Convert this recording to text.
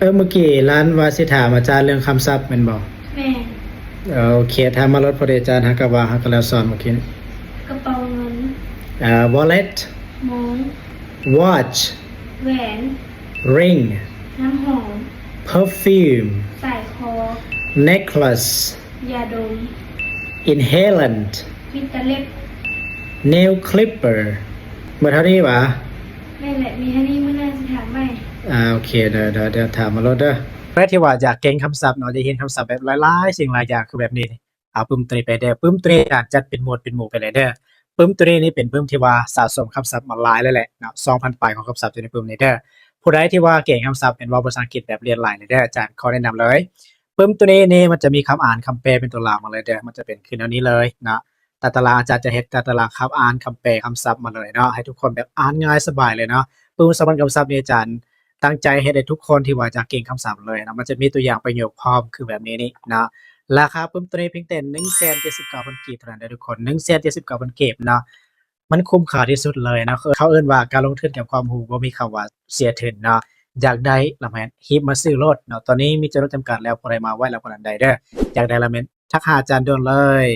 ເອີ ມື້ກີ້ຫຼານວ່າຊິຖາມອາຈານເລື່ອງຄຳສັບແມ່ນບໍ່? ແມ່ນ. ເອີ ໂອເຄ ຖາມມາໂລດ ພໍດີອາຈານຫາກະວ່າງ ຫາກະແລ້ວສອນມື້ກີ້. ກະເປົາເງິນ. ເອີ wallet. ໂມງ. watch. ແຫວນ. ring. ນ້ຳຫອມ. perfume. ສາຍຄໍ. necklace. ຢາດົມ. inhalant. ມິດຕາເລັບ. nail clipper. ໝົດເທົ່ານີ້ຫວາ? ແມ່ນແຫຼະ ມີເທົ່ານີ້ ມື້ໜ້າຊິຖາມໃໝ່. ອ່າ ໂອເຄ ດຽວ ດຽວ ດຽວຖາມມາໂລດເດີ. ໃຜທີ່ວ່າຢາກເກັ່ງຄຳສັບເນາະ ຢາກຮຽນຄຳສັບແບບຫຼາຍໆສິ່ງຫຼາຍຢ່າງ ຄືແບບນີ້ນີ້ ເອົາປຶ້ມໂຕນີ້ໄປເດີ. ປຶ້ມໂຕນີ້ອາຈານຈັດເປັນໝວດເປັນໝູ່ໄປເລີຍເດີ. ປຶ້ມໂຕນີ້ນີ້ເປັນປຶ້ມທີ່ວ່າສະສົມຄຳສັບມາຫຼາຍແລ້ວແຫຼະເນາະ ສອງພັນປາຍຂອງຄຳສັບຢູ່ໃນປຶ້ມນີ້ເດີ. ຜູ້ໃດທີ່ວ່າເກັ່ງຄຳສັບ ແມ່ນເວົ້າພາສາອັງກິດແບບລຽນຫຼາຍແລ້ວເດີ ອາຈານຂໍແນະນຳເລີຍ. ປຶ້ມໂຕນີ້ນີ້ມັນຈະມີຄຳອ່ານຄຳແປເປັນຕົວລາວມາເລີຍເດີ. ມັນຈະເປັນຄືແນວນີ້ເລີຍເນາະ. ຕາຕະລາງ ອາຈານຈະເຮັດຕາຕະລາງຄຳອ່ານຄຳແປຄຳສັບມາເລີຍເນາະ ໃຫ້ທຸກຄົນແບບອ່ານງ່າຍສະບາຍເລີຍເນາະ. ປຶ້ມສຳພັນຄຳສັບນີ້ອາຈານຕັ້ງໃຈເຮັດໃຫ້ທຸກຄົນທີ່ວ່າຢາກເກັ່ງຄຳສັບເລີຍເນາະ. ມັນຈະມີຕົວຢ່າງປະໂຫຍກພ້ອມຄືແບບນີ້ນີ້ເນາະ. ລາຄາປຶ້ມໂຕນີ້ພຽງແຕ່ໜຶ່ງແສນເຈັດສິບເກົ້າພັນກີບເທົ່ານັ້ນເດີທຸກຄົນ ໜຶ່ງແສນເຈັດສິບເກົ້າພັນກີບເນາະ. ມັນຄຸ້ມຄ່າທີ່ສຸດເລີຍເນາະ. ເຂົາເອີ້ນວ່າການລົງທຶນກັບຄວາມຮູ້ ບໍ່ມີຄຳວ່າເສຍທຶນເນາະ. ຢາກໄດ້ລະແມ່ນຮີບມາຊື້ໂລດເນາະ. ຕອນນີ້ມີຈຳນວນຈຳກັດແລ້ວ ຜູ້ໃດມາໄວລະຜູ້ນັ້ນໄດ້ເດີ. ຢາກໄດ້ລະແມ່ນທັກຫາອາຈານດ່ວນເລີຍ.